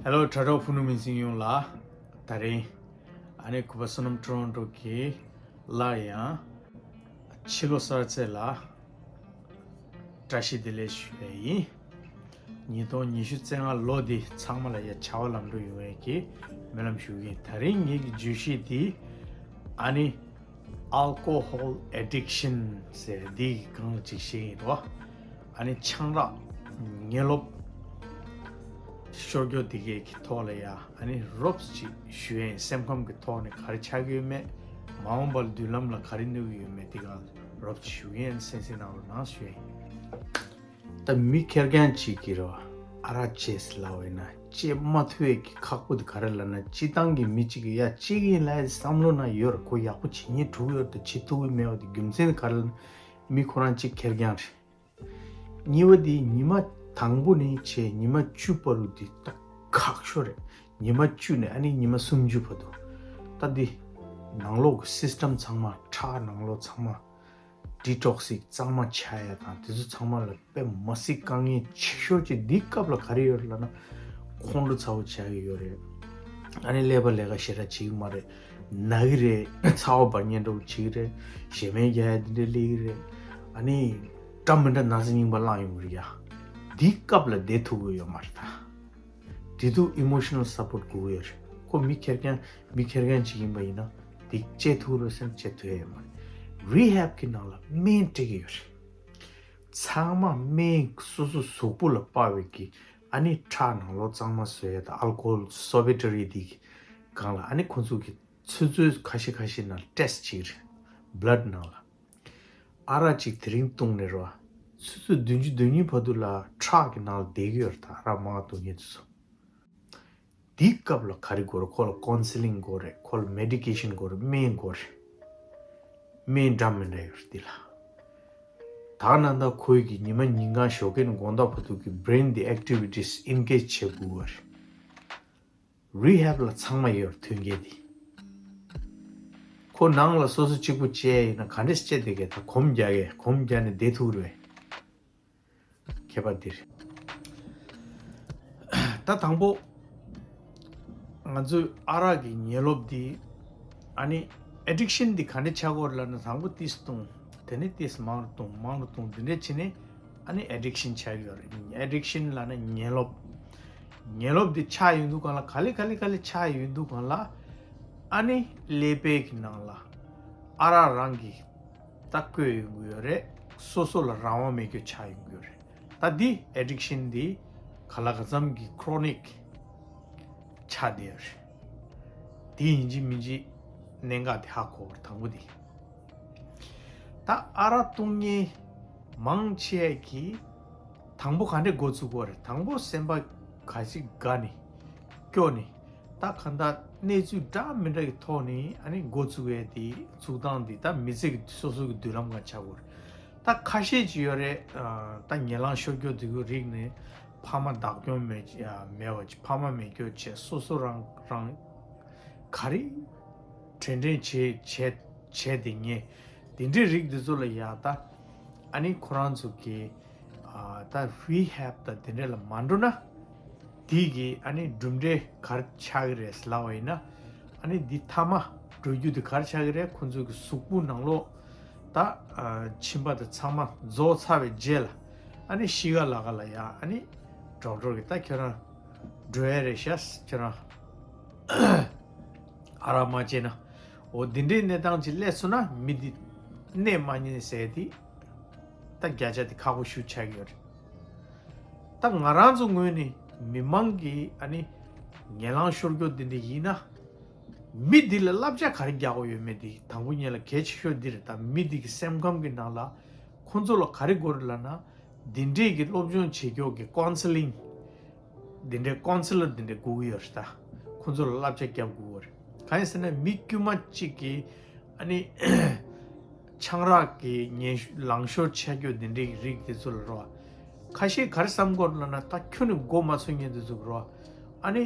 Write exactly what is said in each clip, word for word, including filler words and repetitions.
Hello, དྲ་གྲོགས་ཕུ་ནུ་མིང་སྲིང་ཡོངས་ལ། ད་རིང་ཨ་ནི་གུས་པ་བསོད་ནམས་ཊོ་རོན་ཊོ་གིས་སླར་ཡང་ཕྱི་ལོ་གསར་ཚེས་ལ་བཀྲ་ཤིས་བདེ་ལེགས་ཞུ་ཡས་ཡིན། ཉིས་སྟོང་ཉི་ཤུ་རྩ་ལྔ་ལོ་འདི་ཚང་མ་ལ་ཡ་བྱ་བ་ལམ་འགྲོ་ཡོང་ཡས་ཀྱི་སྨོན་ལམ་ཞུ་གི་ཡིན། ད་རིང་ངེད་ཀྱི་བརྗོད་གཞི་འདི་ཨ་ནི་alcohol addiction ཟེར་འདི་གི་སྒང་ལ་ཅིག་བཤད་ཡིན་རོ། ཨ་ནི་ཆང་རག་ཉལ་ལོབ་ཤོར་རྒྱུ་འདི་གའི་གི་ཐོག་ལ་ཡ་ཨ་ནི་རོབ་ཅིག་ཞུ་ཡིན། སེམས་ཁམས་ཀྱི་ཐོག་ནས་ག་རེ་ཆགས་ཀྱི་ཡོད་མེད། མ་འོངས་པར་མདུན་ལམ་ལ་ག་རེ་གནོད་ཀྱི་ཡོད་མེད་འདི་ག་རོབ་ཅིག་ཞུ་ཡིན། སེམས་སེམས་ནང་ལ་ནང་ཞུ་ཡིན། ད་མི་ཁེར་རྐྱང་གཅིག་གིས་རོ་ཨ་རག་བཅད་ཟེར་ལབ་པ་ཡིན་ན་བཅད་མ་ཐུབ་ཡས་ཀྱི་ཁག་པོ་དེ་ག་རེ་ལབ་ན། སྤྱི་བཏང་གི་མི་གཅིག་གིས་ཡ་བཅད་ཀྱི་ཡིན་ལབ་ཡས་བསམ་བློ་ན་ཡོད་རེད། ཁོ་ཡག་པོ་བྱེད་སྙིང་བྲོ་གི་ཡོད་རེད། བྱེད་ཐུབ་ཀྱི་མེད་པ་དེ་རྒྱུ་མཚན་དེ་ག་རེ་ལབ་ན་མི་ཁོ་རང་གཅིག་ཁེར་རྐྱང་རེད། གཉིས་པ་དེ་ཉི་མ་དང་པོ་ནས་བྱས་ཉི་མ་བཅུ་བར་དུ་དེ་ད་ཁག་ཤོས་རེད། ཉི་མ་བཅུ་ནས་ཨ་ནི་ཉི་མ་སུམ་ཅུ་བར་དུ་ད་དེ་ནང་ལོགས་ཀྱི་སིས་ཊམ་ཚང་མ་ཁྲག་ནང་ལོགས་ཚང་མ་ཌི་ཊོག་སི་གཙང་མ་ཆགས་ཡ་དང་དེ་ཚོ་ཚང་མ་ལ་དཔེ་མ་སྲིད་དཀའ་ངལ་ཆེ་ཤོས་ཅིག་འདི་སྐབས་ལ་ག་རེ་ཡོད་རེད་ལབ་ན་ཁོང་ཁྲོ་ཚ་བོ་ཆགས་ཀྱི་ཡོད་རེད། ཨ་ནི་ཀླད་པ་ལས་ཀ་ཞེ་དྲག་བྱེད་ཀྱི་མ་རེད། ན་གི་རེད། ཚ་བ་འབར་ཉེན་འདྲ་བོ་བྱེད་ཀྱི་རེད། ཞེ་མེར་རྒྱག་ཡ་འདི་འདྲ་སླེབས་ཀྱི་རེད། ཨ་ནི་འདྲ་མི་འདྲ་ན་ཚ་རྙིང་པ་བསླངས་ཡོང་གི་རེད་ཡ། འདི་སྐབས་ལ་བསྡད་ཐུབ་ཀྱི་ཡོད་མ་རེད་ད། དེ་དུས་ཨི་མོ་ཤི་ནལ་སཔོར་ཊི་དགོས་ཀྱི་ཡོད་རེད། ཁོ་མི་ཁེར་རྐྱང་མི་ཁེར་རྐྱང་ཅིག་ཡིན་པ་ཡིན་ན་དེ་བཅད་ཐུབ་རེད་ཟེར་ན་བཅད་ཐུབ་ཡ་ཡོད་མ་རེད། རི་ཧེབ་ཀྱི་ནང་ལ་སྨན་སྤྲད་ཀྱི་ཡོད་རེད། ཚང་མ་སྨན་སོ་སོ་གཟུགས་པོ་ལ་སྤར་བའི་གི་ཨ་ནི་ཁྲག་ནང་ལོགས་གཙང་མ་བཟོ་ཡ་དང་ཨལ་ཀོ་ཧོལ་སོ་བེ་ཊ་རི་དེ་གི་སྒང་ལ་ཨ་ནི་ཁོ་ཚོ་གི་ཆུ་ཚོད་ཁ་ཤས་ཁ་ཤས་ནང་ཊེ་སི་ཊི་བྱེད་ཀྱི་རེད། བྷ་ལཌ་ནང་ལ། ཨ་རག་ཅིག་དེ་རིང་བཏུང་ནས་རོ། ཆུ་ཚོད་བདུན་ཅུ་དོན་གཉིས་བར་དུ་ལ་ཁྲག་གི་ནང་ལ་བསྡད་ཀྱི་ཡོད་རེད་ད། ཨ་རག་མང་བ་བཏུང་མཁན་དེ་ཚོ། འདིའི་སྐབས་ལ་ག་རེ་དགོས་རེད། ཁོ་ལ་ཀའུན་སེ་ལིང་དགོས་རེད། ཁོ་ལ་མེ་ཌི་ཀེ་ཤན་དགོས་རེད། སྨན་དགོས་རེད། སྨན་འདྲ་མི་འདྲ་ཡོད་རེད་འདི་ལ། ད་ནང་ད་ཁོའི་གི་ཉི་མ་ཉིན་གང་ཞོགས་ཀས་ནས་དགོང་དག་བར་དུ་གི་brain་འདི་activities་engage་བྱེད་དགོས་པ་རེད། རི་ཧེབ་ལ་ཚང་མ་ཡོད་མཐུན་རྐྱེན་དེ། ཁོ་ནང་ལ་སོ་སོ་གཅིག་པུ་བཅད་ཡིན་ན་ག་འདྲས་བཅད་བསྡད་གས། ད་གོམ་རྒྱག་གས། གོམ་རྒྱག་ནས་བསྡད་ཐུབ་རེད། ཁྱད་པར་འདིར། ད་དང་པོ་ང་ཚོའི་ཨ་རག་གི་ཉལ་ལོབ་འདི་ཨ་ནི་ཨེ་ཌིག་ཤན་འདི་ག་འདྲས་ཆགས་ཀྱི་ཡོད་རེད་ལབ་ན། དང་པོ་ཏིས་བཏུང་། དེ་ནས་ཏིས་མང་རུ་བཏུང་། མང་རུ་བཏུང་། འདི་འདྲས་བྱས་ནས་ཨ་ནི་ཨེ་ཌིག་ཤན་ཆགས་ཀྱི་ཡོད་རེད། ཨེ་ཌིག་ཤན་ལབ་ན་ཉལ་ལོབ། ཉལ་ལོབ་འདི་ཆགས་ཡོང་དུས་སྒང་ལ་ག་ལེ་ག་ལེ་ག་ལེ་ཆགས་ཡོང་དུས་སྒང་ལ་ཨ་ནི་ཀླད་པའི་གི་ནང་ལ་ཨ་རག་རང་གི་ད་བསྐོལ་ཡོང་གི་ཡོད་རེད། སོ་སོ་ལ་རང་དབང་མེད་རྒྱུ་ཆགས་ཡོང་གི་ཡོད་རེད། ད་འདི་ཨེ་ཌིག་ཤན་འདི་ག་ལ་ག་ཙམ་གྱི་ཁྲོ་ནིག་ཆགས་བསྡད་ཡོད་རེད། འདི་ཡིན་གཅིག་མིན་གཅིག་གནད་འགག་དེ་ཧ་གོ་བར། དང་པོ་འདི། ད་ཨ་རག་བཏུང་མཁན་མང་ཆེ་གིས་དང་པོ་ག་འདྲས་འགོ་བཙུགས་པ་རེད། དང་པོ་སེམས་པ་ག་ཅིག་དགའ་ནས་སྐྱོ་ནས་ད་གང་ལྟར་གནས་ཚུལ་འདྲ་མི་འདྲ་གི་ཐོག་ནས་ཨ་ནི་འགོ་བཙུགས་ཡས་དེ་བཙུགས་སྟངས་འདི་ད་མི་ཚེ་གི་སོ་སོ་གི་མདུན་ལམ་ཁ་ཆགས་དགོས་རེད། ད་ཁ་ཤས་ཅིག་ཡོད་རེད། ཨ་ད་ཉེ་ལམ་ཤོར་རྒྱུ་དེ་གི་རིགས་ནི་ཕ་མ་བདག་སྐྱོང་མེད་ཡ་མེད་པ་ཅིག་ཕ་མ་མེད་རྒྱུ་བྱས་སོ་སོ་རང་རང་ག་རེ་དྲན་དྲན་བྱེད་བྱེད་བྱས་དེ་ངས་དེ་འདྲའི་རིགས་འདི་ཚོ་ལ་ཡ་ད་ཨ་ནི་ཁོ་རང་ཚོ་གི་ཨ་ད་རི་ཧེབ་དང་དེ་འདྲ་ལ་མ་འགྲོ་ན། དེ་གི་ཨ་ནི་གྲུབ་འབྲས་ག་རེ་ཆགས་ཀྱི་རེད་ལབ་པ་ཡིན་ན། ཨ་ནི་འདི་མཐའ་མ་འགྲོ་རྒྱུ་དེ་ག་རེ་ཆགས་ཀྱི་རེད། ཁོ་ཚོ་གི་གཟུགས་པོ་ནང་ལོགས་ད་ཨ་མཆིན་པ་དང་ཚང་མ་རྫོགས་ཚར་བའི་རྗེས་ལ་ཨ་ནི་གཤིས་ཀ་ལ་ཀ་ལ་ཡ་ཨ་ནི་ཌོག་ཊར་གི་ད་ཁྱོད་རང་འགྲོ་ཡ་རེད་ཤག་ཁྱོད་རང་ཨ་རག་མ་བཅད་ན། འོ་འདི་འདྲའི་གནས་སྟངས་ཅིག་སླེབས་སོང་ན་མི་འདི་གནས་མ་ཉན་ཟེར་དེ་ད་བརྒྱ་ཆ་དེ་ཁག་པོ་ཞེ་པོ་ཆགས་ཀྱི་ཡོད་རེད། ད་ང་རང་ཚོ་ངོས་ནས་མི་མང་གིས་ཨ་ནི་ཉེ་ལམ་ཤོར་རྒྱུ་འདི་འདྲ་ཡིན་ན། མི་འདི་ལ་བསླབ་བྱ་ག་རེ་རྒྱག་དགོས་ཡོད་མེད་འདི་དང་པོ་ཉིད་ལ་གལ་ཆེ་ཤོས་འདི་རེད། ད་མི་འདི་གི་སེམས་ཁམས་ཀྱི་ནང་ལ་ཁོ་ཚོ་ལ་ག་རེ་དགོས་རེད་ལབ་ན། འདི་འདྲས་ཀྱི་སློབ་སྦྱོང་བྱེད་རྒྱུ་གི་ཀའུན་སེ་ལིང་། འདི་འདྲའི་ཀའུན་སེ་ལར་འདི་འདྲ་དགོས་ཀྱི་ཡོད་རེད་ད། ཁོ་ཚོ་ལ་བསླབ་བྱ་རྒྱབ་དགོས་ཀྱི་ཡོད་རེད། གང་ཡིན་ཟེར་ན་མི་དཀྱུས་མ་གཅིག་གིས་ཨ་ནི་ཆང་རག་གི་ཉེན་ལང་ཤོར་ཆགས་རྒྱུ་འདི་འདྲའི་རིགས་འདི་ཚོ་ལ་རོ། ཁ་ཤས་ག་རེ་བསམ་གྱི་ཡོད་རེད་ལབ་ན། ད་ཁྱོན་ནས་མགོ་མ་ཚོས་མཁན་འདི་ཚོ་གི་རོ། ཨ་ནི་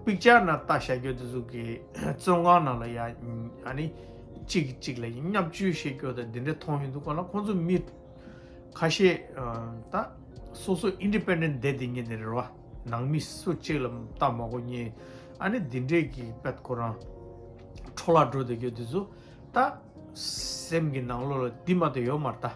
པིག་ཅར་ནང་ལྟ་བཞག་རྒྱུ་འདི་ཚོ་གི་བཙོན་ཁང་ནང་ལ་ཡ་ཨ་ནི་གཅིག་གིས་གཅིག་ལ་བརྙས་བཅོས་བྱེད་རྒྱུ་དང་འདི་འདྲ་མཐོང་ཡོང་དུས་སྒང་ལ་ཁོང་ཚོ་མི་ཁ་ཤས་ཨ་ད་སོ་སོ་ཨིན་ཌི་པེན་ཌེན་ཊི་བསྡད་བསྡད་མཁན་དེ་རེད་བ། ནང་མི་སུ་གཅིག་ལ་ལྟ་མ་དགོས་ཉེན། ཨ་ནི་འདི་འདྲས་ཀྱི་དཔེ་ཁོ་རང་འཕྲོ་བརླག་འགྲོ་བསྡད་རྒྱུ་དེ་ཚོ་ད་སེམས་ཀྱི་ནང་ལོགས་ལ་འདི་མ་གཏོགས་ཡོད་མ་རེད་ད།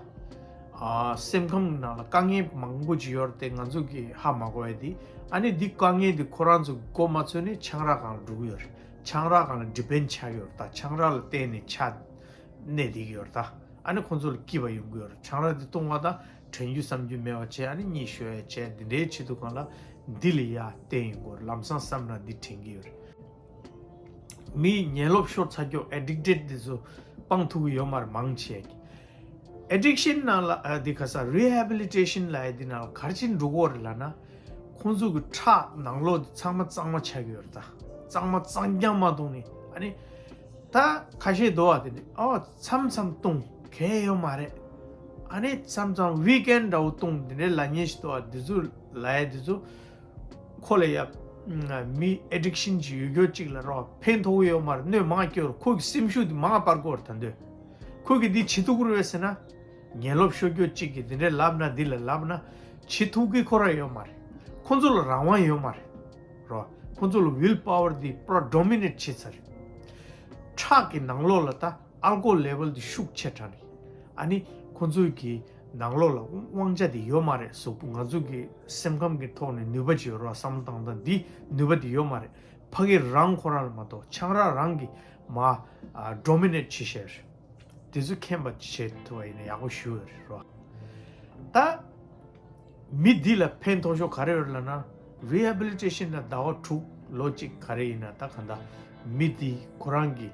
ཨ་སེམས་ཁམས་ནང་ལ་དཀའ་ངལ་མང་པོ་ཅིག་ཡོད་རེད་དེ། ང་ཚོ་གི་ཧ་མ་གོ་བས་དེ། ཨ་ནི་འདི་དཀའ་ངལ་འདི་ཁོ་རང་ཚོ་མགོ་མ་ཚོས་ནས་ཆང་རག་སྒང་ལ་འགྲོ་གི་ཡོད་རེད། ཆང་རག་སྒང་ལ་ཌི་པེན་ཌི་ཆགས་ཀྱི་ཡོད་རེད་ད། ཆང་རག་ལ་བརྟེན་ནས་ཆགས་གནས་བསྡད་ཀྱི་ཡོད་རེད་ད། ཨ་ནི་ཁོང་ཚོ་ལ་སྐྱིད་པ་ཡོང་གི་ཡོད་རེད། ཆང་རག་འདི་བཏུང་བ་དང་དྲན་རྒྱུ་བསམ་རྒྱུ་མེད་པ་བྱས། ཨ་ནི་གཉིད་ཤོར་ཡ་བྱས། འདི་འདྲའི་བྱེད་དུས་སྒང་ལ་འདི་ལ་ཡ་བརྟེན་ཡོང་གི་ཡོད་རེད། ལམ་སང་བསམ་ན་འདི་དྲན་གྱི་ཡོད་རེད། མི་ཡི་ཉེན་སློབ་ཤོར་ཚར་རྒྱུ་ཨེ་ཌིག་ཊེཌ་འདི་ཚོ་སྤང་ཐུབ་ཀྱི་ཡོད་མ་རེད། མང་ཆེ་གི་ཨེ་ཌིག་ཤན་ནང་ལ་ཨ་འདི་ག་ས་རི་ཧེ་བི་ལི་ཊེ་ཤན་ལབ་ཡ་འདི་ནང་ལ་ག་རེ་བྱས་འགྲོ་གི་ཡོད་རེད་ལབ་ན། ཁོང་ཚོ་གི་ཁྲག་ནང་ལོགས་འདི་གཙང་མ་གཙང་མ་ཆགས་ཀྱི་ཡོད་རེད་ད། གཙང་མ་གཙང་རྐྱང་མ་བཏུང་ནས། ཨ་ནི་ད་ཁ་ཤས་འདུག་བ། དེ་ནི་ཨོ་མཚམས་མཚམས་བཏུང་གལ་ཡོད་མ་རེད། ཨ་ནི་མཚམས་མཚམས་ཝིག་ཨེན་ཌི་འདྲ་བོ་བཏུང་། འདི་འདྲའི་ལབ་མཁན་ཞིག་འདུག་བ། འདི་ཚོ་ལབ་ཡ་འདི་ཚོ་ཁོ་ལ་ཡ་མི་ཨེ་ཌིག་ཤན་ཅིག་ཡོད་རྒྱུ་ཅིག་ལ་རོ་ཕན་ཐོགས་ཡོད་མ་རེད། གནོད་མང་སྐྱོར། ཁོ་གི་སེམས་ཤུགས་འདི་མང་སྤར་གི་ཡོད་རེད་ད་འདོད། ཁོ་གིས་འདི་བྱེད་ཐུབ་ཀྱི་རེད་ཟེར་ན། ཉེན་སློབ་ཤོར་རྒྱུ་གཅིག་གིས་འདི་འདྲའི་ལབ་ན་འདི་ལ་ལབ་ན་བྱེད་ཐུབ་ཀྱི་ཁོ་རང་ཡོད་མ་རེད། ཁོ་ཚོ་ལ་རང་དབང་ཡོད་མ་རེད་རོ། ཁོ་ཚོ་ལ་ཝིལ་པ་ཝར་འདི་པུ་ར་ཌོ་མི་ནེཊ་བྱེད་ཚར་རེད། ཁྲག་གི་ནང་ལོགས་ལ་ད་ཨལ་ཀོ་ཧོལ་ལེ་ཝལ་འདི་ཤུགས་ཆེ་དྲགས་རེད། ཨ་ནི་ཁོ་ཚོའི་གི་ནང་ལོགས་ལ་དབང་ཆ་འདི་ཡོད་མ་རེད། གཟུགས་པོ་ང་ཚོ་གི་སེམས་ཁམས་ཀྱི་ཐོག་ནས་ནུས་པ་ཅིག་ཡོད་རོ། བསམ་བློ་བཏང་སྟངས་འདི་ནུས་པ་འདི་ཡོད་མ་རེད། ཕ་གི་རང་ཁོ་རང་ལ་མ་གཏོགས་ཆང་རག་རང་གི་མ་ཌོ་མི་ནེཊ་བྱེད་ཤེས་རེད། དེ་ཚོ་མཁྱེན་པ་བྱེད་ཐུབ་པ་ཡིན་ན་ཡག་པོ་ཞུ་ཡོད་རེད་རོ། ད་མི་འདི་ལ་ཕན་ཐོགས་ཤོས་ག་རེ་ཡོད་ལབ་ན། རི་ཧེ་བི་ལི་ཊེ་ཤན་ལ་ཟླ་བ་དྲུག་ལོ་གཅིག་ག་རེ་ཡིན་ན། ད་ག་འདྲ་མི་འདི་ཁོ་རང་གི་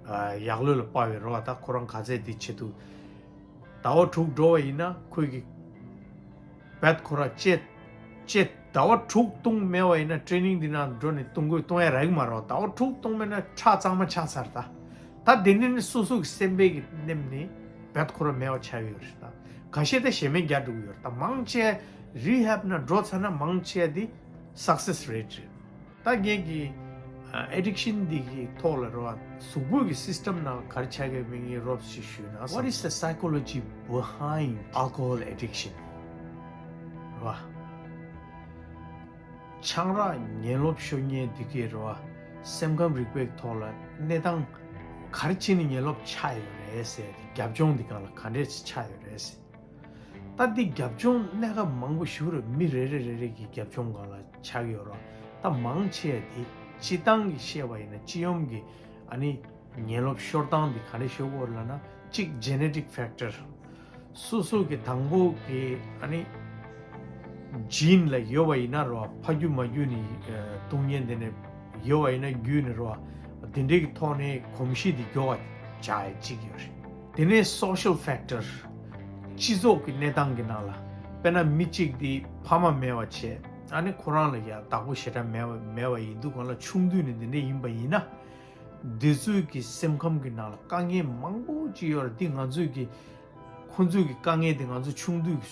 ཨ་ཡག་ལོས་ལ་དཔག་པའི་རོ། ད་ཁོ་རང་ག་ཚད་འདི་བྱེད་ཐུབ། ཟླ་བ་དྲུག་འགྲོ་བ་ཡིན་ན་ཁོས་གི་བད་ཁོ་ར་ཅེ་ཅེ་ཟླ་བ་དྲུག་བཏུང་མེད་པ་ཡིན་ན། ཊེ་རེ་ནིང་འདི་ནང་འགྲོ་ནས་བཏུང་དགོས་བཏུང་ཡ་རག་གི་མ་རེད། ཟླ་བ་དྲུག་བཏུང་མེད་ན་ཁྲག་གཙང་མ་ཆགས་ཚར་ད། ད་དེ་ནས་ནི་སོ་སོ་གི་སེམས་པའི་གི་ནེམ་ནས་བད་ཁོ་ར་མེད་པ་ཆགས་ཡོད་རེད་ད། ཁ་ཤས་ད་ཞེ་མེར་རྒྱག་འགྲོ་གི་ཡོད་རེད་ད། མང་ཆེ་རི་ཧེབ་ནང་འགྲོ་ཚར་ན་མང་ཆེ་འདི་སག་སེས་རེཊ་རེད། ད་ངས་ཀྱི་ཨ་ཨེ་ཌིག་ཤན་འདི་གི་ཐོག་ལ་རོ། གཟུགས་པོ་གི་སིས་ཊམ་ནང་ག་རེ་ཆགས་ཀྱི་ཡོད་མེད་ངས་རོབ་ཞིག་ཞུས་ན། What is the psychology behind alcohol addiction? རོ། ཆང་རག་ཉེན་སློབ་ཤོར་མཁན་འདི་གའི་རོ། སེམས་ཁམས་རིག་པའི་ཐོག་ལ་གནས་སྟངས་ག་རེ་བྱས་ནས་ཉེན་སློབ་ཆགས་ཡོད་རེད་ཟེར་ཏེ། རྒྱབ་ལྗོངས་འདི་སྒང་ལ་ག་འདྲས་ཆགས་ཡོད་རེད་ཟེར། ད་འདི་རྒྱབ་ལྗོངས་གནས་སྐབས་མང་པོ་ཞིག་རེད། མི་རེ་རེ་རེ་རེ་གི་རྒྱབ་ལྗོངས་སྒང་ལ་ཆགས་ཡོད་རེད། ད་མང་ཆེ་འདི་སྤྱིར་བཏང་གི་བཤད་པ་ཡིན་ན། སྤྱི་ཡོངས་ཀྱི་ཨ་ནི་ཉེན་སློབ་ཤོར་སྟངས་འདི་ག་འདྲས་ཤོར་གྱི་ཡོད་རེད་ལབ་ན། གཅིག་ཇེ་ནེ་ཊིག་ཕེག་ཊར། སོ་སོ་གི་དང་པོ་གི་ཨ་ནི་ཇིན་ལ་ཡོད་པ་ཡིན་ན་རོ། ཕ་རྒྱུད་མ་རྒྱུད་ནས་ཨ་བཏུང་མཁན་དེ་ནས་ཡོད་པ་ཡིན་ན། རྒྱུད་ནས་རོ། དེ་འདྲའི་གི་ཐོག་ནས་གོམས་གཤིས་དེ་མགྱོགས་པ་ཆགས་ཡ་གཅིག་ཡོད་རེད། དེ་ནས་སོ་ཤལ་ཕེག་ཊར། སྤྱི་ཚོགས་ཀྱི་གནས་སྟངས་ཀྱི་ནང་ལ། དཔེར་ན་མི་གཅིག་དེ་ཕ་མ་མེད་པ་བྱས། ཨ་ནི་ཁོ་རང་ལ་ཡ་བདག་པོ་ཞེ་དྲག་མེད་པ་མེད་པ་ཡིན་དུས་སྒང་ལ། ཆུང་དུས་ནས་དེ་འདྲ་ཡིན་པ་ཡིན་ན། འདི་ཚོའི་གི་སེམས་ཁམས་ཀྱི་ནང་ལ་དཀའ་ངལ་མང་པོ་ཅིག་ཡོད་རེད། འདི་ང་ཚོས་གི་ཁོང་ཚོའི་གི་དཀའ་ངལ་དེ་ང་ཚོ་ཆུང་དུས་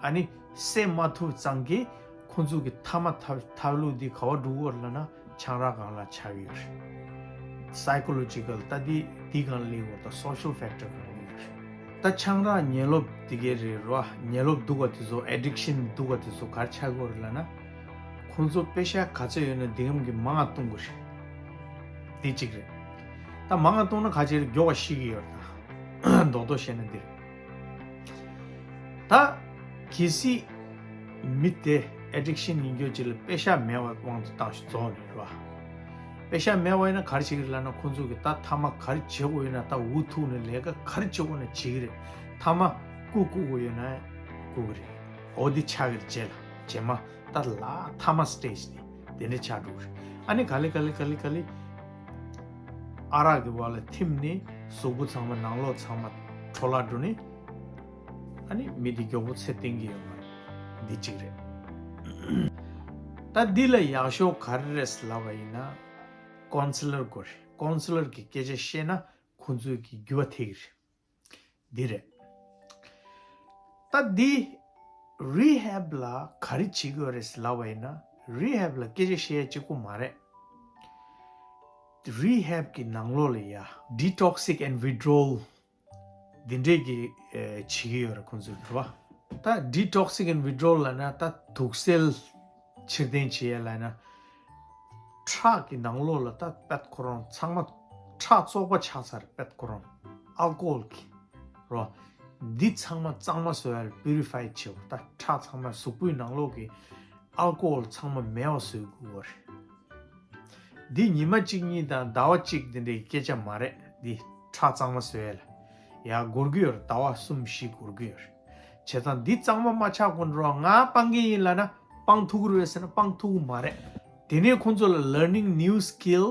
ཨ་ནི་སེལ་མ་ཐུབ་ཙང་གི། ཁོང་ཚོ་གི་ཐ་མ་ཐབས་ཐབས་ལུགས་འདི་ག་པར་འགྲོ་གི་ཡོད་རེད་ལབ་ན། ཆང་རག་སྒང་ལ་ཆགས་ཡོད་རེད། སའི་ཀོ་ལོ་ཇི་ཀལ་ད་འདི་འདི་སྒང་ལ་སླེབས་ཡོད་རེད། ད་སོ་ཤལ་ཕེག་ཊར་སྒང་ལ་སླེབས་ཡོད་རེད། ད་ཆང་རག་ཉེན་སློབ་འདི་གའི་རེད་རོ། ཉེན་སློབ་སྡུག་པ་དེ་ཚོ། ཨེ་ཌིག་ཤན་སྡུག་པ་དེ་ཚོ་ག་རེ་ཆགས་ཀྱི་ཡོད་རེད་ལབ་ན། ཁོང་ཚོ་པེ་ཤ་ག་ཚོད་ཡོད་ན་འདི་གམ་གི་མང་བ་བཏུང་གི་རེད། འདི་གཅིག་རེད། ད་མང་བ་བཏུང་ན་ག་ཅིག་རེད། མགྱོགས་པ་ཤི་གི་ཡོད་རེད། ད་རྡོག་རྡོག་བཤད་ན་འདི་རེད། ད་གལ་སྲིད་མི་དེ་ཨེ་ཌིག་ཤན་ཡིན་རྒྱུ་ཅིག་ལ་པེ་ཤ་མེད་པའི་དབང་དུ་བཏང་ཞིག་རྫོགས་ནས་རེད་བ། པེ་ཤ་མེད་པ་ཡིན་ན་ག་རེ་བྱེད་ཀྱི་རེད་ལབ་ན། ཁོང་ཚོ་གིས་ད་མཐའ་མ་ག་རེ་བྱེད་དགོས་ཡོད་ན། ད་འུ་ཐུག་ནས་ལས་ཀ་ག་རེ་བྱེད་དགོས་ན་བྱེད་ཀྱི་རེད། མཐའ་མ་རྐུ་རྐུ་དགོས་ཡོད་ན་རྐུ་གི་རེད། འོ་འདི་ཆགས་ཀྱི་རེད། རྗེས་ལ་རྗེས་མ་ད་ལ་མཐའ་མ་སི་ཊེ་ཇི་དེ་དེ་འདྲ་ཆགས་འགྲོ་གི་རེད། ཨ་ནི་ག་ལེ་ག་ལེ་ག་ལེ་ག་ལེ་ཨ་རག་གི་བར་ལ་ཐིམ་ནས་གཟུགས་པོ་ཚང་མ་ནང་ལོགས་ཚང་མ་འཕྲོ་བརླག་འགྲོ་ནས། ཨ་ནི་མི་དེ་མགྱོགས་པོ་ཚེ་བརྟན་གྱི་ཡོད་མ་རེད། འདི་གཅིག་རེད། ད་འདི་ལ་ཡག་ཤོས་ག་རེ་རེད་ལབ་པ་ཡིན་ན། ཀོན་སེ་ལར་དགོས་རེད། ཀོན་སེ་ལར་གྱི་སྐད་ཆ་བཤད་ན་ཁོང་ཚོའི་གི་འགྱུར་བ་ཐེབས་ཀྱི་རེད། འདི་རེད། ད་འདི་རི་ཧེབ་ལ་ག་རེ་བྱེད་ཀྱི་ཡོད་རེད་ལབ་པ་ཡིན་ན། རི་ཧེབ་ལ་སྐད་ཆ་བཤད་ཡ་གཅིག་པོ་མ་རེད། རི་ཧེབ་ཀྱི་ནང་ལོགས་ལ་ཡ་ཌི་ཊོག་སིག་ཨེན་ཌི་ཝི་ཌི་རོལ་འདི་འདྲས་ཀྱི་ཨེ་བྱེད་ཀྱི་ཡོད་རེད་ཁོང་ཚོས་རེད་བ། ད་ཌི་ཊོག་སིག་ཨེན་ཌི་ཝི་ཌི་རོལ་ལབ་ན་ད་དུག་སེལ་ ཕྱིར་འཐེན་བྱེད་ཡས་ལབ་ན། ཁྲག་གི་ནང་ལོགས་ལ་ད་པད་ཁོ་རང་ཚང་མ་ཁྲག་བཙོག་པ་ཆགས་ཚར། པད་ཁོ་རང་ཨལ་ཀོ་ཧོལ་གི་རོ། འདི་ཚང་མ་གཙང་མ་བཟོ་ཡ་ལ་པུ་རི་ཕའི་བྱེད་དགོས། ད་ཁྲག་ཚང་མ་གཟུགས་པོའི་ནང་ལོགས་ཀྱི་ཨལ་ཀོ་ཧོལ་ཚང་མ་མེད་པ་བཟོ་དགོས་པ་རེད། འདི་ཉི་མ་གཅིག་གཉིས་དང་ཟླ་བ་གཅིག་འདི་འདྲའི་སྐད་ཆ་མ་རེད། འདི་ཁྲག་གཙང་མ་བཟོ་ཡ་ལ་ཡ་འགོར་གི་ཡོད་རེད། ཟླ་བ་གསུམ་བཞི་འགོར་གི་ཡོད་རེད། བྱས་ཙང་འདི་གཙང་མ་མ་ཆགས་གོང་དུ་རོ། ང་སྤང་གི་ཡིན་ལབ་ན་སྤང་ཐུབ་ཀྱི་རེད་ཟེར་ན་སྤང་ཐུབ་ཀྱི་མ་རེད། དེ་ནས་ཁོང་ཚོ་ལ་learning new skill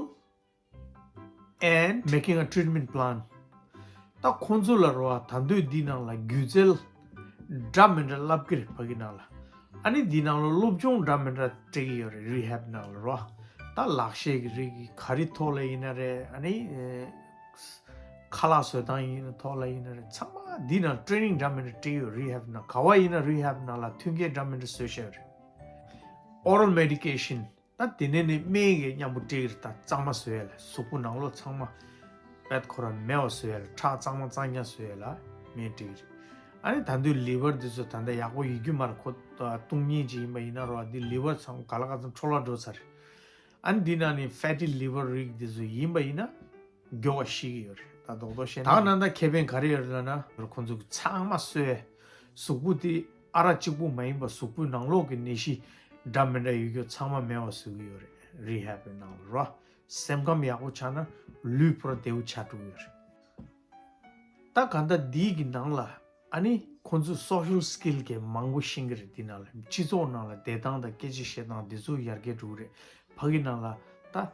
and making a treatment plan. ད་ཁོང་ཚོ་ལ་རོ་ད་འདོད་འདི་ནང་ལ་སྒྱུ་རྩལ་འདྲ་མི་འདྲ་བསླབ་ཀྱི་རེད། ཕ་གི་ནང་ལ། ཨ་ནི་འདི་ནང་ལ་སློབ་སྦྱོང་འདྲ་མི་འདྲ་སྤྲད་ཀྱི་ཡོད་རེད། རི་ཧེབ་ནང་ལ་རོ། ད་ལག་ཤེས་ཀྱི་རིགས་ཀྱི་ག་རི་ཐོག་ལ་ཡིན་ན་རེད། ཨ་ནི་ཨེ་ཁ་ལག་བཟོ་སྟངས་ཡིན་ན་ཐོག་ལ་ཡིན་ན་རེད། ཚང་མ་འདི་ནང་ཊེ་རེ་ནིང་འདྲ་མི་འདྲ་སྤྲད་ཀྱི་ཡོད། རི་ཧེབ་ནང་ག་བ་ཡིན་ན་རི་ཧེབ་ནང་ལ་མཐུན་རྐྱེན་འདྲ་མི་འདྲ་བཟོས་བཞག་ཡོད་རེད། oral medication. ད་དེ་ནས་ནི་སྨན་གྱི་མཉམ་པོ་སྤྲད་ཀྱི་རེད། ད་གཙང་མ་བཟོ་ཡ་ལ། གཟུགས་པོ་ནང་ལོགས་ཚང་མ་པད་ཁོ་རང་མེད་པ་བཟོ་ཡ་ལ། ཁྲག་གཙང་མ་གཙང་རྐྱང་བཟོ་ཡ་ལ་སྨན་སྤྲད་ཀྱི་རེད། ཨ་ནི་ད་དུང་ལི་ཝར་འདི་ཚོ་ད་ལྟ་ཡག་པོ་ཡོད་རྒྱུ་མ་རེད། ཁོ་བཏུང་མཁན་ཅིག་ཡིན་པ་ཡིན་ན་རོ། འདི་ལི་ཝར་ཚང་ག་ལ་ག་ཚང་འཕྲོ་བརླག་འགྲོ་ཚར་རེད། ཨ་ནི་འདི་ནང་ནས་ཕེ་ཊི་ལི་ཝར་རིགས་འདི་ཚོ་ཡིན་པ་ཡིན་ན་མགྱོགས་པ་ཤི་གི་ཡོད་རེད། ད་རྡོག་རྡོག་བཤད་ན། ད་ནང་ད་ཁེ་ཕན་ག་རེ་ཡོད་རེད་ལབ་ན། ཁོང་ཚོ་གི་ཚང་མ་གསོས། གཟུགས་པོ་དེ་ཨ་རག་གཅིག་པུ་མ་ཡིན་པ་གཟུགས་པོའི་ནང་ལོགས་ཀྱི་ནད་གཞི་འདྲ་མི་འདྲ་ཡོད་རྒྱུ་ཚང་མ་མེད་པ་བཟོ་གི་ཡོད་རེད། རི་ཧེབ་གི་ནང་ལ་རོ། སེམས་ཁམས་ཡག་པོ་ཆགས་ན་ལུས་པོ་ར་བདེ་པོ་ཆགས་འགྲོ་གི་ཡོད་རེད། ད་གང་ལྟར་འདིའི་གི་ནང་ལ་ཨ་ནི་ཁོང་ཚོས་social skill གི་མང་པོ་ཤེས་ཀྱི་རེད། འདི་ནང་ལ་སྤྱི་ཚོགས་ནང་ལ་བསྡད་སྟངས་དང་སྐད་ཆ་བཤད་སྟངས་འདི་ཚོ་ཡར་རྒྱས་འགྲོ་གི་རེད། ཕ་གི་ནང་ལ་ད་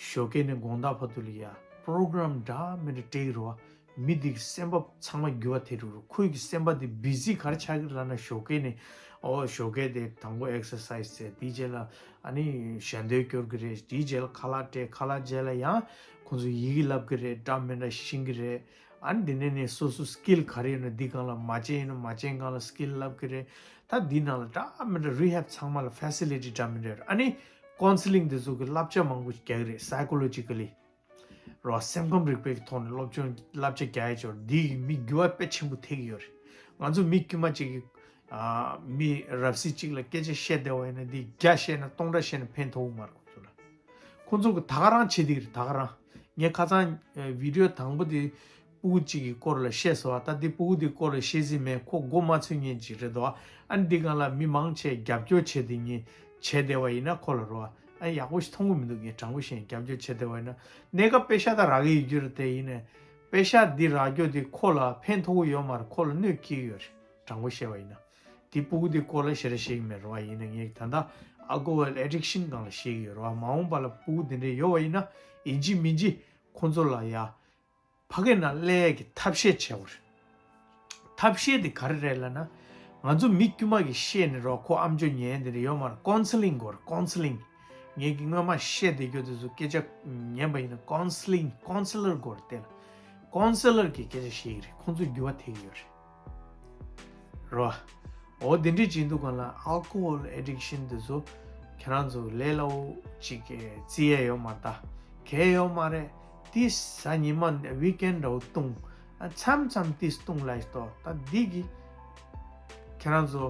ཞོགས་ཀས་ནས་དགོང་དག་བར་དུ་ལ་ཡ་པོ་རོ་གྷ་རམ་འདྲ་མི་འདྲ་སྤྲད་ཀྱི་རེད་བ། མི་འདི་གི་སེམས་པ་ཚང་མ་འགྱུར་བ་ཐེབས་འགྲོ་གི་རེད། ཁོའི་གི་སེམས་པ་འདི་བི་ཟི་ག་རེ་ཆགས་ཀྱི་རེད་ལབ་ན། ཞོགས་ཀས་ནས་ཨོ་ཞོགས་ཀས་དེ་དང་པོ་ཨེག་སར་སའི་ཛི་བྱས། དེའི་རྗེས་ལ་ཨ་ནི་ཞལ་འདོན་སྐྱོར་གི་རེད། དེའི་རྗེས་ལ་ཁ་ལག་སྤྲད། ཁ་ལག་རྗེས་ལ་ཡང་ཁོང་ཚོ་ཡི་གེ་བསླབ་གི་རེད། འདྲ་མི་འདྲ་ཤེས་ཀྱི་རེད། ཨ་ནི་འདི་ནས་ནས་སོ་སོ་སི་ཀིལ་ག་རེ་ཡོད་ན་འདི་སྒང་ལ། མ་བྱན་ཡོད་ན་མ་བྱན་སྒང་ལ་སི་ཀིལ་བསླབ་གི་རེད། ད་འདི་ནང་ལ་འདྲ་མི་འདྲ་རི་ཧེབ་ཚང་མ་ལ་ཕེ་སི་ལི་ཊི་འདྲ་མི་འདྲ་ཡོད་རེད། ཨ་ནི་ཀའུན་སི་ལིང་འདི་ཚོ་གི་བསླབ་བྱ་མང་པོ་རྒྱག་གི་རེད། སའི་ཀོ་ལོ་ཇི་ཀ་ལི་རོ། སེམས་ཁམས་རིག་པའི་ཐོག་ནས་སློབ་སྦྱོང་བསླབ་བྱ་རྒྱག་ཡས་ཅིག་ཡོད་རེད། འདི་གི་མི་འགྱུར་བ་དཔེ་ཆེན་པོ་ཐེབས་ཀྱི་ཡོད་རེད། ང་ཚོ་མི་དཀྱུས་མ་གཅིག་གི་ཨ་མི་རབ་གསལ་གཅིག་ལ་སྐད་ཆ་བཤད་བསྡད་པ་ཡིན་ན་འདི་བརྒྱ་བཤད་ན་སྟོང་ཕྲག་བཤད་ན་ཕན་ཐོགས་ཀྱི་མ་རེད་ཁོང་ཚོ་ལ། ཁོང་ཚོ་གི་ད་ག་རང་བྱེད་བསྡད་ཀྱི་རེད། ད་ག་རང་། ངས་ཁ་སང་ཨ་བི་ཌི་ཡོ་དང་པོ་དེ་སྤུ་གུ་གཅིག་གི་སྐོར་ལ་བཤད་སོང་བ། ད་འདི་སྤུ་གུ་དེའི་སྐོར་ལ་བཤད་རྩིས་མེད། ཁོ་མགོ་མ་ཚོས་མཁན་ཅིག་རེད་དོ། ཨ་ནི་འདི་སྒང་ལ་མི་མང་ཆེ་རྒྱབ་སྐྱོར་བྱེད་དེ་ངས་བྱས་བསྡད་པ་ཡིན་ན་ཁོ་ལ་རོ། ཨ་ཡག་པོ་ཞིག་མཐོང་གི་མི་འདུག་ངས་དྲང་པོ་བཤད། རྒྱབ་སྐྱོར་བྱས་བསྡད་པ་ཡིན་ན་གནས་སྐབས་པེ་ཤག་ད་རག་གི་ཡོད་རྒྱུ་རེད། དེ་ཡིན་ནའི་པེ་ཤག་འདི་རག་རྒྱུ་དེ་ཁོ་ལ་ཕན་ཐོགས་ཀྱི་ཡོད་མ་རེད། ཁོ་ལ་གནོད་སྐྱེལ་གྱི་ཡོད་རེད། དྲང་པོ་བཤད་པ་ཡིན་ན། དེ་སྤུ་གུ་དེ་སྐོར་ལ་ཞེ་དྲག་ཤེས་ཀྱི་མེད་རེད་བ། ཡིན་ན་ངས་ད་ལྟ་ཨལ་ཀོ་ཧོལ་ཨེ་ཌིག་ཤན་སྒང་ལ་ཤེས་ཀྱི་ཡོད་རེད་བ། མ་འོངས་པ་ལ་སྤུ་གུ་དེ་འདྲས་ཡོད་པ་ཡིན་ན་ཡིན་གཅིག་མིན་གཅིག་ཁོང་ཚོ་ལ་ཡ་ཕ་གི་ནང་སླེབས་ཀྱི་ཐབས་ཤེས་བྱེད་དགོས་རེད། ཐབས་ཤེས་དེ་ག་རེ་རེད་ལབ་ན། ང་ཚོ་མི་དཀྱུས་མ་གིས་བཤད་ནས་རོ། ཁོ་ཨམ་ཅོག་ཉན་དེ་འདྲས་ཡོད་མ་རེད། ཀའུན་སི་ལིང་དགོས་རེད། ཀའུན་སི་ལིང་། ངས་ཀྱི་སྔོན་མ་བཤད་བསྡད་རྒྱུ་དེ་ཚོ་སྐད་ཆ་ཉན་པ་ཡིན་ན་ཀའུན་སི་ལིང་། ཀའུན་སི་ལར་དགོས་རེད། དེ་ལ་ཀའུན་སི་ལར་གྱིས་སྐད་ཆ་བཤད་ཀྱི་རེད། ཁོང་ཚོ་འགྱུར་བ་ཐེབས་ཀྱི་ཡོད་རེད། རོ། འོ་དེ་འདྲས་བྱེད་དུས་སྒང་ལ་ཨལ་ཀོ་ཧོལ་ཨེ་ཌིག་ཤན་དེ་ཚོ་ཁྱེད་རང་ཚོ་ལས་སླ་པོ་ཅིག་གིས་བརྩི་ཡས་ཡོད་མ་རེད། ད་གལ་ཡོད་མ་རེད། དེ་གཟའ་ཉི་མ་ཝིག་ཨེན་འདྲ་བོ་བཏུང་། ཨ་མཚམས་མཚམས་དེ་བཏུང་ལ་ཡིན་ཏོ། ད་འདི་གིས་ཁྱེད་རང་ཚོ་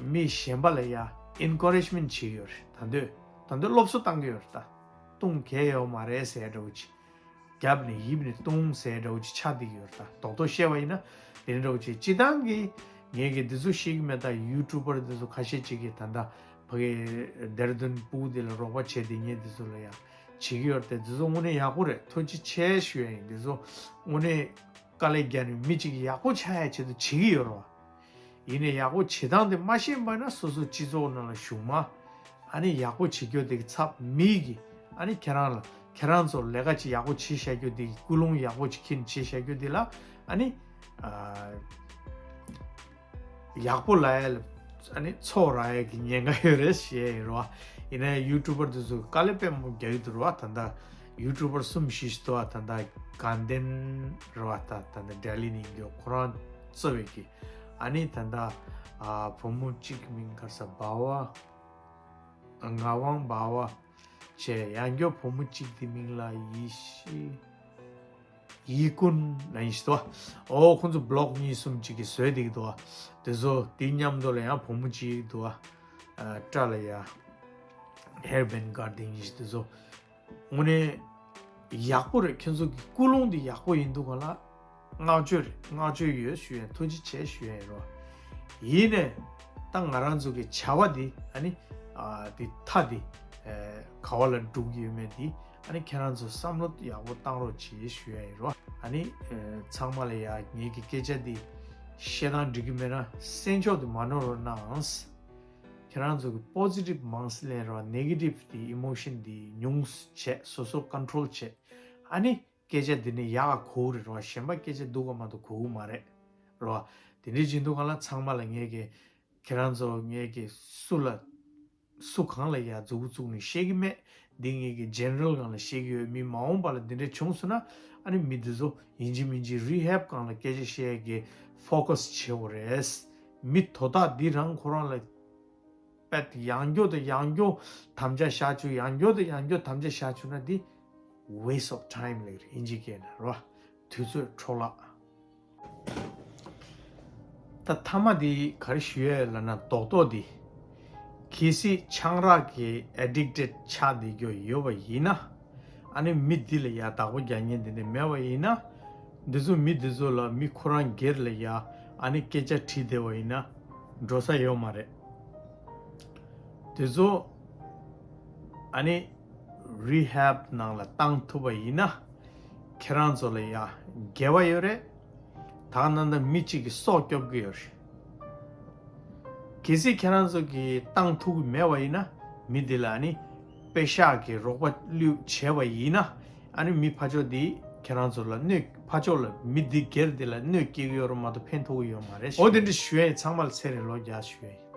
མི་གཞན་པ་ལ་ཡ་ཨེན་ཀོ་རེཇ་མེན་ཊི་བྱེད་ཀྱི་ཡོད་རེད། ད་འདོད་ད་འདོད་སློབ་གསོ་བཏང་གི་ཡོད་རེད། ད་བཏུང་གལ་ཡོད་མ་རེད་ཟེར་འདྲ་བོ་ཅིག་རྒྱབ་ནས་ཡིབ་ནས་བཏུང་ཟེར་འདྲ་བོ་ཅིག་ཆགས་བསྡད་ཀྱི་ཡོད་རེད། ད་རྡོག་རྡོག་བཤད་པ་ཡིན་ན་དེ་འདྲ་བོ་ཅིག་སྤྱི་བཏང་གི་ངས་ཀྱི་འདི་ཚོ་ཤེས་ཀྱི་མེད། ད་ཡུ་ཊུབ་པར་འདི་ཚོ་ཁ་ཤས་ཅིག་གིས་ད་ལྟ་ཕ་གི་ལྡེ་ར་ལྡུན་སྤུ་གུ་འདི་ལ་རོགས་པ་བྱས་ཏེ་ངས་འདི་ཚོ་ལ་ཡང་བྱེད་ཀྱི་ཡོད་རེད། དེ་འདི་ཚོ་དངོས་གནས་ཡག་པོ་རེད། ཐུགས་རྗེ་ཆེ་ཞུ་ཡ་ཡིན། འདི་ཚོ་དངོས་གནས་དཀའ་ལས་བརྒྱབ་ནས་མི་གཅིག་ཡག་པོ་ཆགས་ཡ་ཆེད་དུ་བྱེད་ཀྱི་ཡོད་རེད་བ། ཡིན་ནའི་ཡག་པོ་བྱེད་སྟངས་དེ་མ་ཤེས་པ་ན་སོ་སོ་སྤྱི་ཚོགས་ནང་ལ་གཞུག་མ་ཨ་ནི་ཡག་པོ་བྱེད་རྒྱུ་དེ་གི་ཚབ་མི་གི་ཨ་ནི་ཁྱེད་རང་ལ་ཁྱེད་རང་ཚོ་ལས་ཀ་ཅིག་ཡག་པོ་བྱེད་བཞག་རྒྱུ་དེ་གི་ཀུན་སློང་ཡག་པོ་ཅིག་ཁྱེར་ནས་བྱེད་བཞག་རྒྱུ་དེ་ལ་ཨ་ནི་ཨ་ཡག་པོ་ལབ་ཡ་ལ་ཨ་ནི་ཚོགས་རག་ཡ་གི་ཉེན་ཁ་ཡོད་རེད་ཞེས་རེད་བ། ཡིན་ནའི་ཡུ་ཊུབ་པར་དེ་ཚོ་དཀའ་ལས་དཔེ་མང་པོ་རྒྱག་གི་འདུག་རེད་བ། ད་ལྟ་ཡུ་ཊུབ་པར་གསུམ་བཞི་ཞིག་འདུག་བ། ད་ལྟ་དགའ་ལྡན་རེད་བ། ད་ད་ལྟ་ལྡི་ལི་ནས་ཡོད། ཁོ་རང་གཙོས་པའི་གི་ཨ་ནི་ད་ལྟ་ཨ་བུ་མོ་གཅིག་གི་མིང་ག་རེ་ཟེར། བ་བ། ངག་དབང་བ་བ་བྱས། ཡང་སྐྱར་བུ་མོ་གཅིག་དེ་མིང་ལ་ཡེ་ཤེས། ཡེ་ཀུན་ལབ་ཡིན་ཞིག་འདུག་བ། ཨོ་ཁོང་ཚོ་བི་ལོག་གཉིས་གསུམ་གཅིག་གིས་བཟོས་བསྡད་ཀྱི་འདུག་བ། དེ་ཚོ་དེའི་མཉམ་དུ་ལ་ཡང་བུ་མོ་གཅིག་འདུག་བ། ཨ་བཀྲ་ལ་ཡ། ཧེར་བེན་གར་དེ་ཡིན་ཞིག་དེ་ཚོ་དངོས་གནས་ཡག་པོ་རེད། ཁྱེད་ཚོ་གི་ཀུན་སློང་འདི་ཡག་པོ་ཡིན་འདུག་ག་ལ། བསྔགས་བརྗོད་རེད། བསྔགས་བརྗོད་ཡོད་ཞུ་ཡ་ཡིན། ཐུགས་རྗེ་ཆེ་ཞུ་ཡ་ཡིན་རོ། ཡིན་ནས་ད་ང་རང་ཚོ་གི་བྱ་བ་འདི་ཨ་ནི་ཨ་འདི་མཐའ་འདི་ཨེ་ག་བ་ལ་འགྲོ་གི་ཡོད་མེད་འདི་ཨ་ནི་ཁྱེད་རང་ཚོ་བསམ་བློ་ཡག་པོ་བཏང་རོགས་གྱིས་ཞུ་ཡ་ཡིན་རོ། ཨ་ནི་ཨེ་ཚང་མ་ལ་ཡ་ངེད་ཀྱི་སྐད་ཆ་འདི་བཤད་སྟངས་འགྲིག་གི་མེད་ན་སེམས་ཕྱོགས་འདི་མ་ནོར་རོགས་གནང་། ཁྱེད་རང་ཚོ་གི་པོ་ཛི་ཊིབ་མང་སེ་ལེན་རོགས། ནེ་གེ་ཊིབ་འདི་ཨི་མོ་ཤན་འདི་ཉུང་བྱས་སོ་སོ་ཀོན་ཊོལ་བྱས། ཨ་ནི་སྐད་ཆ་འདི་ནི་ཡག་ག་གོ་གི་རེད་རོ། གཞན་པ་སྐད་ཆ་སྡུག་ག་མ་གཏོགས་གོ་གི་མ་རེད་རོ། དེ་འདྲའི་བྱེད་དུས་ག་ལ་ཚང་མ་ལ་ངས་ཀྱི་ཁྱེད་རང་ཚོ་ངས་ཀྱི་སུ་ལ་སུ་གང་ལ་ཡ་མཛུབ་གུ་བཙུགས་ནས་བཤད་ཀྱི་མེད། འདི་ངས་ཀྱི་ཇེ་ནེ་རལ་སྒང་ལ་བཤད་ཀྱི་ཡོད། མི་མ་འོངས་པ་ལ་འདི་འདྲ་བྱུང་སོང་ན་ཨ་ནི་མི་འདི་ཚོ་ཡིན་གཅིག་མིན་གཅིག་རི་ཧེབ་སྒང་ལ་སྐད་ཆ་བཤད་ཀྱི་ཕོ་ཀ་སི་བྱེད་དགོས་རེད། མི་དོ་བདག་འདི་རང་ཁོ་རང་ལ་དཔེ་ཡང་སྐྱོ་དང་ཡང་སྐྱོ་དམ་བཅའ་བཞག་བཅུག་ཡང་སྐྱོ་དང་ཡང་སྐྱོ་དམ་བཅའ་བཞག་བཅུག་ན་འདི་waste of time ལབ་རེད་ཨིན་ཇི་སྐད་ནས་རོ། དུས་ཚོད་འཕྲོ་བརླག་ད་མཐའ་མ་འདི་ག་རེ་ཞུ་ཡ་ཡོད་ལབ་ན་རྡོག་རྡོག་འདི། གལ་སྲིད་ཆང་རག་གི་ཨེ་ཌིག་ཊེཌ་ཆགས་བསྡད་རྒྱུ་ཡོད་པ་ཡིན་ན། ཨ་ནི་མི་འདི་ལ་ཡ་བདག་པོ་རྒྱག་མཁན་འདི་འདྲ་མེད་པ་ཡིན་ན། འདི་ཚོ་མི་འདི་ཚོ་ལ་མི་ཁོ་རང་སྒེར་ལ་ཡ་ཨ་ནི་སྐད་ཆ་དྲིས་བསྡད་པ་ཡིན་ན་འགྲོ་ས་ཡོད་མ་རེད། དེ་ཚོ་ཨ་ནི་རི་ཧེབ་ནང་ལ་བཏང་ཐུབ་པ་ཡིན་ན་ཁྱེད་རང་ཚོ་ལ་ཡ་དགེ་བ་ཡོད་རེད། ད་ག་ནང་ད་མི་གཅིག་གི་སྲོག་སྐྱོབ་གི་ཡོད་རེད། གལ་སྲིད་ཁྱེད་རང་ཚོ་གིས་བཏང་ཐུབ་ཀྱི་མེད་པ་ཡིན་ན་མི་འདི་ལ་ཨ་ནི་པེ་ཤག་གི་རོགས་པ་བློས་བྱས་པ་ཡིན་ན་ཨ་ནི་མི་ཕར་ཕྱོགས་འདི་ཁྱེད་རང་ཚོ་ལ་གནོད་ཕར་ཕྱོགས་ལ་མི་འདི་སྒེར་འདི་ལ་གནོད་སྐྱེལ་གི་ཡོད་རེད་མ་གཏོགས་ཕན་ཐོགས་གི་ཡོད་མ་རེད། འོ་དེ་འདྲ་ཞུ་ཡ་ཡིན། ཚང་མ་ལ་ཚེ་རིང་ལོ་བརྒྱ་ཞུ་ཡ་ཡིན།